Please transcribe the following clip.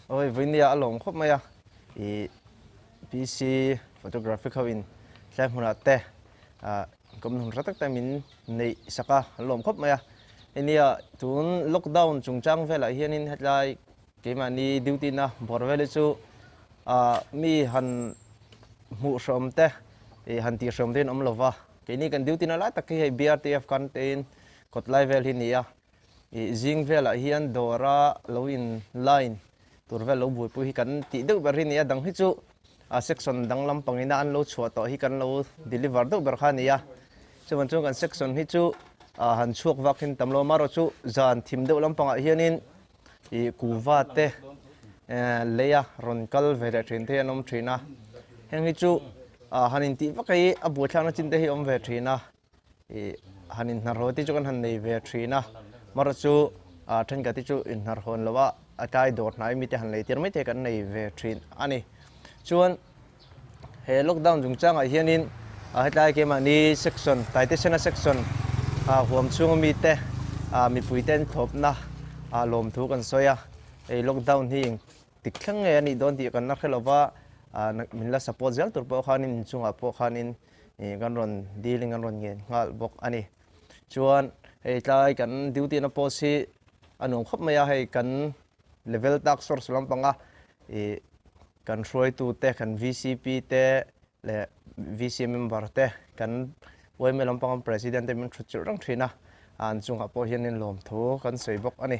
Awi vawinia a lawm khawp mai a, ih PC photographic ho in tlai hmunah te ah kawm hun hre tak tak min neih sak a, an lawm khawp mai a. Enia tun lockdown chungchang velah hianin hetlai keimahni duty na bawr vel hi chu ah mi han hmuh hrawm te ih han tih hrawm te in awm lo va, keini kan duty na lai tak hi hei BRTF kan tein kawt lai vel hi a ni a. Ih zing velah hian dawra lo in line tur vel lo buaipui hi kan tih deuh ber hi a ni a, dang hi chu a section dang lampang ina an lo chhuah tawh hi kan lo deliver deuh ber kha a ni a. Chuvan chuan kan section hi chu ah han chhuak vak hin tam lo amaherawh chu zan thim deuh lampangah hianin ih kuva te eh leia rawn kal ve leh thin te hi an awm thin a, heng hi chu ah han intih vak hi a buaithlakna chin te hi a awm ve thin a. Ih han inhnarhaw te chu kan han nei ve thin a, mara chu ah thenkhat te chu inhnarhawn lo a a tlai dawr hnai mite han lei tir mai te kan nei ve thin a ni. Chuan he lockdown chungchangah hianin ah hetlai keimahni section Taitesena section ah huam chhunga mite ah mipuite an thlawpna ah lawmthu kan sawi a, hei lockdown hi Tik thleng ngei a nih dawn tih kan la hre lo va, min la support zel tur pawh khanin inchungah pawh khanin kan rawn dealing an rawn ngen nghal bawk a ni. Chuan hei tlai kan duty na post hi a nuam khawp mai a, hei kan level tak source lampanga ih kan hruaitute kan VCP te leh VC member te kan yma lampanga president te min thut chilh reng thin a, an chungah pawh hianin lawmthu kan sawi bawk a ni.